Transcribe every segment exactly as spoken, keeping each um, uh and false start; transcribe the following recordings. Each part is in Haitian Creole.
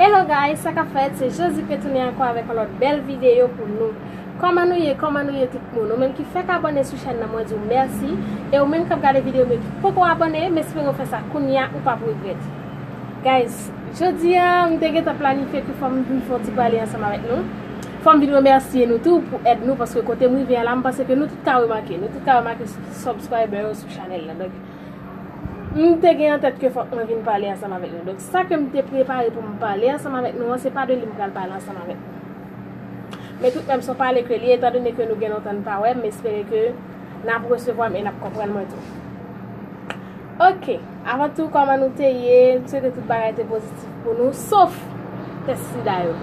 Hello guys, sa k ap fèt? Se Josie k retounen ankò avèk yon lòt bèl videyo pou nou. Kòman nou ye? Kòman nou ye tout moun? Ou menm ki fèk abòne sou chèn nan, mwen di w mèsi. E ou menm k ap gade videyo m yo ki poko abòne, m espere w fè sa kounye a, ou p ap regrèt. Guys, jodi a, m te gentan planifye ke fò m vin fè yon ti pale ansanm avèk nou. Fò m vin remèsye nou tou pou èd nou, paske kote m rive a la, m panse ke nou tout ka remake. Nou tout ka remake subscriber yo sou chanèl la. Donk, m te gen an tèt ke fòk mwen vin pale ansanm avèk nou. Donk, sa ke m te prepare pou m pale ansanm avèk nou an, se pa de li m pral pale ansanm avèk nou. Men tout menm, se yon pale ke li, etandone ke nou gen lontan n pa wè, m espere ke n ap resevwa m e n ap konprann mwen tou. Ok, avan tou, kòman nou te ye? M swete tout bagay te pozitif pou nou, sof tès sida yo.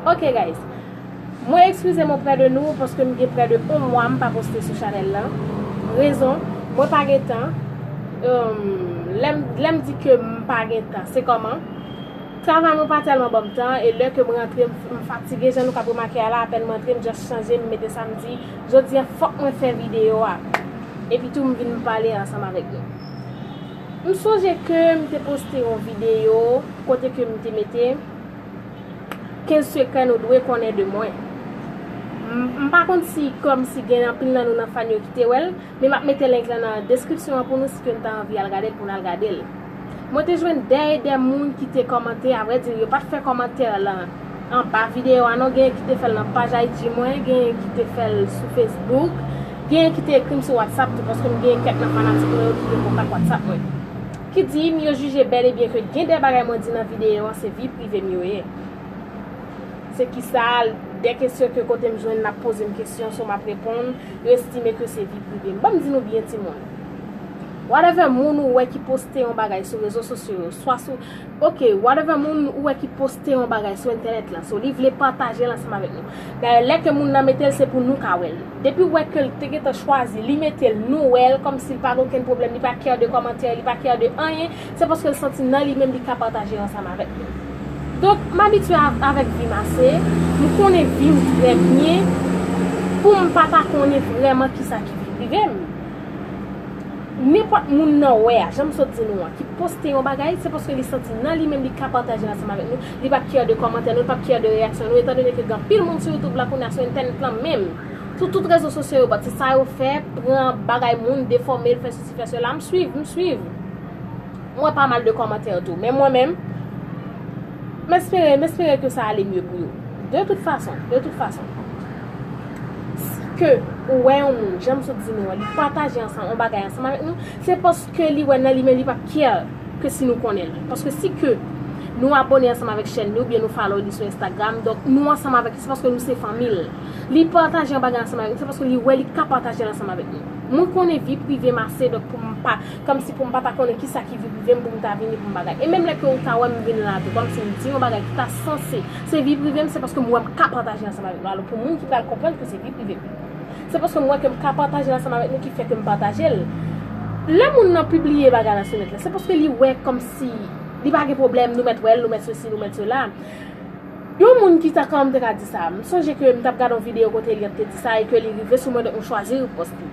Ok, guys. Mwen eskize m oprè de nou paske m gen prè de yon mwa m pa poste sou chanèl lan. Rezon, mwen pa gen tan. Em, lè m, lè m di ke m pa gen tan, se kòman? Travay mwen pa tèlman ban m tan, e lè ke m rantre, m, m fatige, jan nou k ap remake a la, apèn m rantre, m just chanje, m mete sa, m di, jodi a, fòk mwen fè videyo a. Epi tou, m vin pale ansanm avèk nou. M sonje ke m te poste yon videyo kote ke m te mete kenz sekrè nou dwe konnen de mwen. M, m pa konn si, kòmsi gen anpil nan nou nan fan yo ki te wè l, men m ap mete link lan nan deskripsyon an pou nou, si ke n ta anvi al gade l, pou n al gade l. Mwen te jwenn dè e dè moun ki te kòmante, avrèdi, yo pa t fè kòmantè lan anba videyo a non, genyen ki te fè l nan paj I G mwen, genyen ki te fè l sou Facebook, genyen ki te ekri m sou WhatsApp tou, paske m genyen kèk nan fanatik mwen yo ki gen kontak WhatsApp mwen, ki di m yo jije bèl e byen ke gen de bagay mwen di nan videyo an se vi prive m yo ye. Se kisa, de kesyon ke kote m jwenn n ap poze m kesyon, so m ap reponn, yo estime ke se vi prive m. Ban m di nou byen timoun. Whatever moun ou wè ki poste yon bagay sou rezo sosyo yo, swa sou, ok, whatever moun ou wè ki poste yon bagay sou entènèt lan, so li vle pataje l ansanm avèk nou. Dayè, lè ke moun nan mete l, se pou nou ka wè l. Depi w wè ke l te gentan chwazi, li mete l, nou wè l, kòmsi l pa gen okenn pwoblèm, li pa care de kòmantè, li pa care de anyen, se paske l santi nan li menm li ka pataje ansanm avèk nou. Donk, m abitye a, avèk vi m ase, m konnen vi m trè byen, pou m pa ta konnen vrèman kisa ki vi prive m. Nenpòt moun nan wè a, jan m sot di nou an, ki poste yon bagay, se paske li santi nan li menm li ka pataje l ansanm avèk nou, li p ap care de kòmantè nou, li p ap care de reyaksyon nou, etandone ke gen anpil moun sou YouTube la kounye a, sou entènèt lan menm, sou tout rezo sosyo yo, but se sa yo fè, pran bagay moun, defòme l, fè sesi, fè sela, m swiv, m swiv. M wè pa mal de kòmantè tou, men mwen menm, m espere, m espere ke sa ale mye pou yo. De tout fason, de tout fason, si ke ou wè yon moun, jan m sot di nou an, li pataje ansanm, yon bagay ansanm avèk nou, se paske li wè nan li menm li p ap care ke si nou konnen l. Paske si ke nou abòne ansanm avèk chèn li oubyen nou follow li sou Instagram, donk nou ansanm avèk li, se paske nou se fanmi l. Li pataje yon bagay ansanm avèk nou, se paske li wè li ka pataje l ansanm avèk nou. Mwen konnen vi prive m ase, donk pou m pa, kòmsi pou m pa ta konnen kisa ki vi prive m, pou m ta vini pou m bagay. E menm lè ke ou ta wè m vin la tou, kòmsi m di yon bagay ki ta sanse se vi prive m, se paske m wè m ka pataje ansanm avèk nou. Alò, pou moun ki pral konprann ke se vi prive m, se paske m wè ke m ka pataje l ansanm avèk nou ki fè ke m pataje l. Lè moun nan pibliye bagay lan sou nèt la, se paske li wè kòmsi li pa gen pwoblèm, nou mèt wè l, nou mèt sesi, nou mèt sela. Yon moun ki ta, kòman m te ka di sa? M sonje ke m t ap gade yon videyo kote li te di sa e ke li rive sou mwen, donk m chwazi riposte.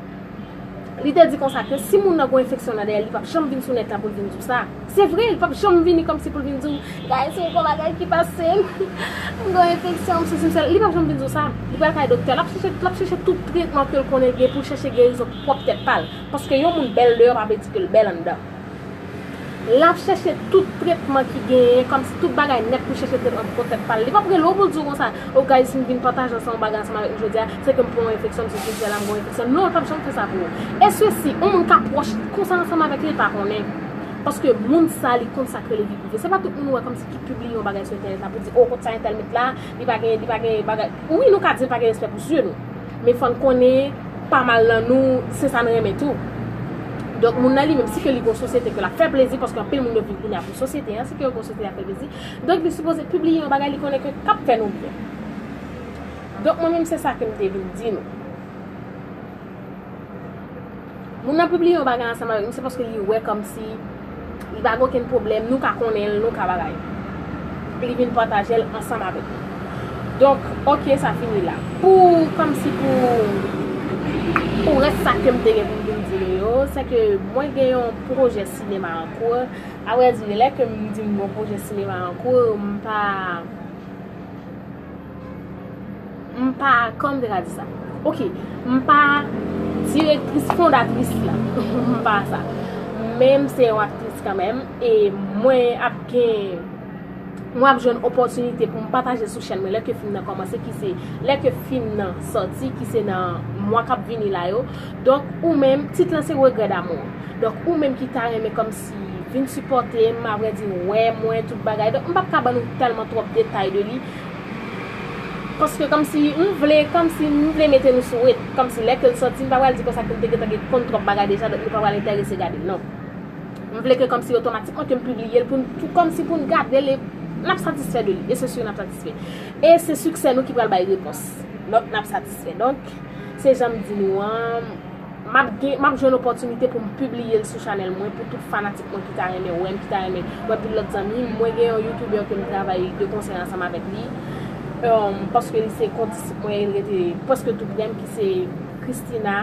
Li te di konsa ke si moun nan gen yon enfeksyon nan dèyè l, li p ap janm vin sou nèt la pou l vin di w sa. Se vre, li p ap janm vini kòmsi pou l vin di w, "Guys, se yon bagay ki pase m, m gen yon enfeksyon, m sesi, m sela." Li p ap janm vin di w sa. Li pral kay doktè, l ap chèche, l ap chèche tout tretman ke l konnen l gen pou l chèche gerizon pou pwòp tèt pa l. Paske yon moun bèl deyò pa vle di ke l bèl anndan. L ap chèche tout tretman ki genyen, kòmsi tout bagay nèt pou chèche tretman pou tèt pa l. Li p ap rele w pou l di w konsa, "O guys, m vin pataje ansanm yon bagay ansanm avèk nou jodi a, se ke m pran yon enfeksyon, m sesi, m sela, m gen yon enfeksyon." Non, l p ap janm fè sa pou ou. E sesi, yon moun ka pwòch konsa ansanm avèk li, l pa konnen. Paske moun sa, li konn sa k rele vi prive. Se pa tout moun ou wè kòmsi ki pibliye yon bagay sou entènèt la pou di, "O, kot sa entèl met la, li pa gen, li pa gen bagay." Wi, nou ka di l pa gen respè pou sijè nou. Men fò n konnen, pa mal nan nou, se sa n renmen tou. Donk, moun nan li menm, si ke li gon sosyete ke l ap fè plezi, paske anpil moun yo vin kounye a pou sosyete an, si ke yo gon sosyete y ap fè plezi, donk, li sipoze pibliye yon bagay li konnen ke k ap fè nou byen. Donk, mwen menm, se sa ke m te vin di nou. Moun nan pibliye yon bagay ansanm avèk nou, se paske li wè kòmsi li pa gen okenn pwoblèm, nou ka konnen l, nou ka bagay. Li vin pataje l ansanm avèk nou. Donk, ok, sa fini la. Pou, kòmsi pou, pou rès sa ke m te gen pou m vin di nou yo, Se ke mwen gen yon pwojè sinema an kou. Avrèdi, lè ke m di m gen yon pwojè sinema an kou, m pa, m pa, kòman m te ka di sa? Ok, m pa direktris fondatris la. M pa sa. Men m se yon aktris kanmenm, e mwen ap gen, mwen ap jwenn opòtinite pou m pataje sou chèn mwen lè ke fim nan kòmanse, ki se lè ke fim nan sòti, ki se nan mwa k ap vini la yo. Donk, ou menm, tit lan se Regret d'amour. Donk, ou menm ki ta renmen kòmsi vin sipòte m, avrèdi, wè mwen, tout bagay. Donk, m p ap ka ban nou tèlman twòp detay de li. Paske kòmsi m vle, kòmsi m vle mete nou sou wet. Kòmsi lè ke l sòti, m pa pral di konsa ke m te gentan gen konn twòp bagay deja, donk nou pa pral enterese gade l, non. M vle ke kòmsi otomatikman ke m pibliye l pou n, pou, kòmsi pou n gade l e n ap satisfè de li. E se si n ap satisfè. E se siksè nou ki pral bay repons. Donk, n ap satisfè. Donk, se jan m di nou an, m ap gen, m ap jwenn opòtinite pou m pibliye l sou chanèl mwen, pou tout fanatik mwen ki ta renmen wè m, ki ta renmen wè pil lòt zanmi m. Mwen gen yon youtubè ke m travay de konsèy ansanm avèk li, um, paske li se kondisip mwen, li rete prèske tou pre m, ki se Christina,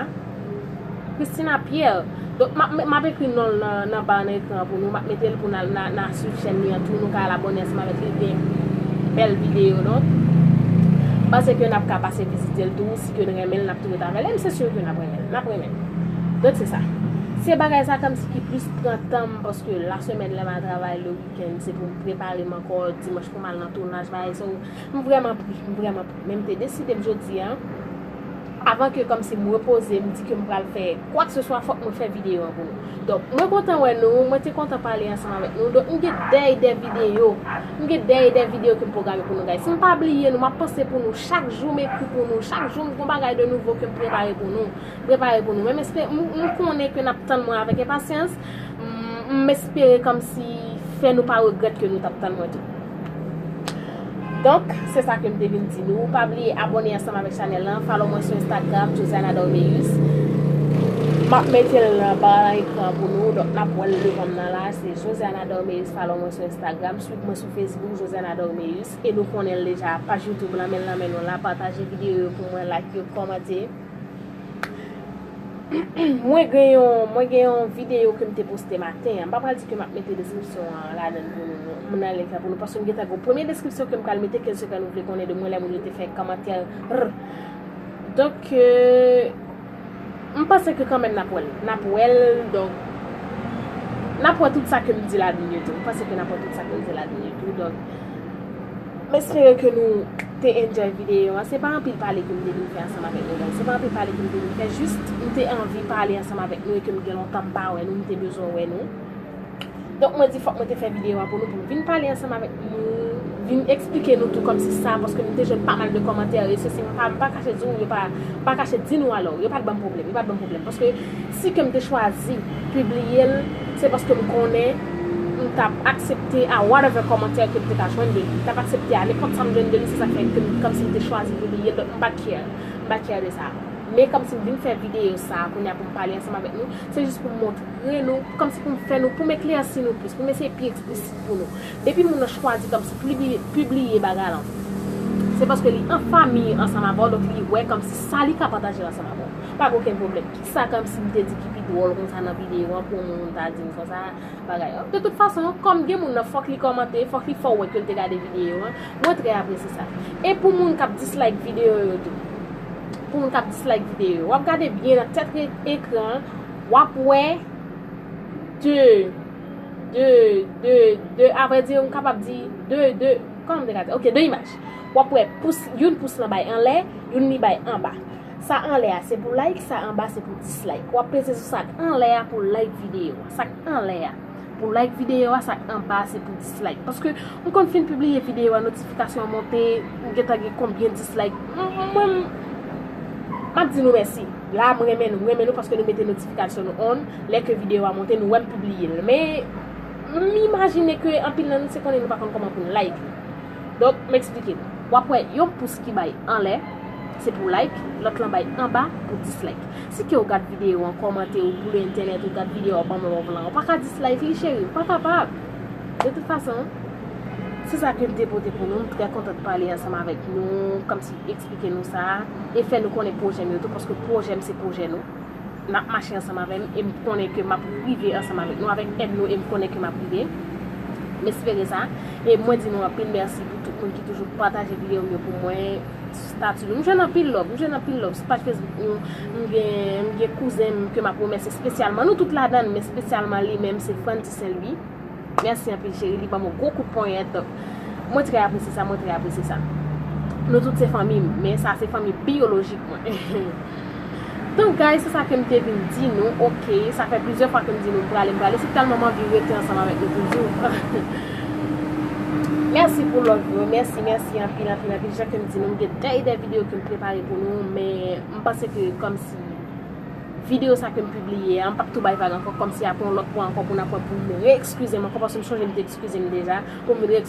Christina Pierre. Donk, m ap, m ap ekri non l nan, nan ba nan ekran an pou nou, m ap mete l pou n al, n a, n a swiv chèn li an tou, nou ka al abòne ansanm avèk li, li gen bèl videyo, donk, m panse ke n ap ka pase vizite l tou, si ke n renmen l, n ap tou ret avè l, e m se si ke n ap renmen l, n ap renmen l. Donk, se sa. Se bagay sa kòmsi ki plis pran tan m, paske lasemèn lè m al travay, le wikenn, se pou m prepare m ankò, dimanch pou m al nan tounaj, bagay sa, m vrèman pri, m vrèman pri. Men m te deside m jodi a, avan ke kòmsi m repoze, m di ke m pral fè kwakseswa, fòk mwen fè videyo an pou nou. Donk, mwen kontan wè nou, mwen te kontan pale ansanm avèk nou. Donk, m gen dèy dè videyo. M gen dèy dè videyo ke m pwograme pou nou, guys. M pa bliye nou, m ap panse pou nou. Chak jou m ekri pou nou. Chak jou m gon bagay de nouvo ke m prepare pou nou. Prepare pou nou. Men m espere, m, m konnen ke n ap tann mwen avèk enpasyans. M, m espere kòmsi fè nou pa regrèt ke nou t ap tann mwen tou. Donk, se sa ke m te vin di nou. Pa bliye abòne ansanm avèk chanèl lan. Follow mwen sou Instagram, Josiana Dormeus. M ap mete l nan ba nan ekran pou nou. Donk, n ap wè l devan m nan la. Se Josiana Dormeus. Follow mwen sou Instagram. Swiv mwen sou Facebook, Josiana Dormeus. E nou konnen l deja. Paj YouTube lan, men l nan men nou la. Pataje videyo yo pou mwen, like yo, kòmante. Mwen gen yon, mwen gen yon videyo ke m te poste maten an. M pa pral di ke m ap mete deskripsyon an ladan l pou nou, non. M nan link la pou nou, paske m gentan gen yon premye deskripsyon ke m pral mete, kèl sekrè nou vle konnen de mwen lè moun yo te fè kòmantè. Rr. Donk, euh, m panse ke kanmenm n ap wè l. N ap wè l, donk, n ap wè tout sa ke m di ladan yo tou. M panse ke n ap wè tout sa ke m di ladan yo tou, donk, m espere ke nou te enjoy videyo an. Se pa anpil pale ke m te vin fè ansanm avèk nou, guys. Se pa anpil pale ke m te vin fè, jis m te anvi pale ansanm avèk nou e ke m gen lontan m pa wè nou, m te bezwen wè nou. Donk, mwen di fòk mwen te fè videyo a pou nou, pou m vin pale ansanm avèk nou, vin eksplike nou tou kòmsi sa, paske m te jwenn pa mal de kòmantè, e sesi, m pa, m pa kache di w, yo pa, m pa kache di nou alò, yo pa t ban m pwoblèm, yo pa t ban m pwoblèm, paske si ke m te chwazi pibliye l, se paske m konnen m t ap aksepte a whatever kòmantè ke m te ka jwenn de li. M t ap aksepte a nenpòt sa m jwenn de li, se sa k fè ke m, kòmsi m te chwazi pibliye l, donk m pa t care. M pa t care de sa. Men kòmsi m vin fè videyo sa a kounye a pou m pale ansanm avèk nou, se jis pou m montre nou, kòmsi pou m fè nou, pou m eklèsi nou plis, pou m eseye pi eksplisit pou nou. Depi moun nan chwazi kòmsi pibliye, pibliye bagay lan, se paske li an fanmi ansanm avè w, donk li wè kòmsi sa li ka pataje ansanm avè w. Pa gen okenn pwoblèm. Kisa kòmsi m te di ki pi dwòl konsa nan videyo an pou moun ta di m konsa, bagay yo. De tout fason, kòm gen moun nan fòk li kòmante, fòk li fè w wè ke l te gade videyo an, mwen trè apresye sa. E pou moun k ap dislike videyo yo tou, pou moun k ap dislike videyo yo, w ap gade byen nan tèt e-, ekran an, w ap wè de, de, de, de, avrèdi, m kapab di de, de, kòman m te ka di? Ok, de imaj. W ap wè pous, youn pous lan bay anlè, youn li bay anba. Sa anlè a se pou like, sa anba se pou dislike. W ap peze sou sa k anlè a pou like videyo a. Sa k anlè a pou like videyo a, sa k anba a se pou dislike. Paske m konn fin pibliye videyo a, notifikasyon an monte, m gentan gen konbyen dislike. M, mwen, m, m ap di nou mèsi. La, m renmen nou, m renmen nou paske nou mete notifikasyon nou on, lè ke videyo a monte, nou wè m pibliye l. Men, m imajine ke anpil nan nou se konnen nou pa konn kòman pou n like li. Donk, m eksplike nou. W ap wè yon pous ki bay anlè, se pou like, lòt lan bay anba pou dislike. Si ke w gad videyo an, kòmante, ou boule entènèt, ou gad videyo a, w ban m love lan, ou pa ka dislike li, cheri, ou pa kapab. De tout fason, se sa ke m te pote pou nou. M trè kontan de pale ansanm avèk nou, kòmsi eksplike nou sa, e fè nou konnen pwojè m yo tou, paske pwojè m se pwojè nou. n ap mache ansanm avè m, e m konnen ke m ap rive ansanm avèk nou, avèk èd nou, e m konnen ke m ap rive. M espere sa. E mwen di nou anpil mèsi pou tout moun ki toujou pataje videyo m yo pou mwen, sou stati nou. M jwenn anpil love, m jwenn anpil love sou paj Facebook nou. M gen, m gen kouzen m ke m ap remèsye espesyalman. Nou tout ladan, men espesyalman li menm, se Frandy Saint Louis. Mèsi anpil, cheri. Li ban m yon gwo kout ponyèt. Mwen trè apresye sa, mwen trè apresye sa. Nou tout se fanmi m, men sa se fanmi biyolojik mwen. Donk, guys, se sa ke m te vin di nou. Ok, sa fè plizyè fwa ke m di nou m prale, m prale. Se tèlman m anvi rete ansanm avèk nou toujou. Mèsi pou love yo. Mèsi, mèsi anpil, anpil, anpil. Jan ke m di nou, m gen dèyè dè videyo ke m prepare pou nou, men m panse ke kòmsi videyo sa ke m pibliye a, m p ap tou bay vag ankò, kòmsi apre yon lòt fwa ankò pou n aprann pou m reeskize m ankò, paske m sonje m te eskize m deja, pou m vin reeskize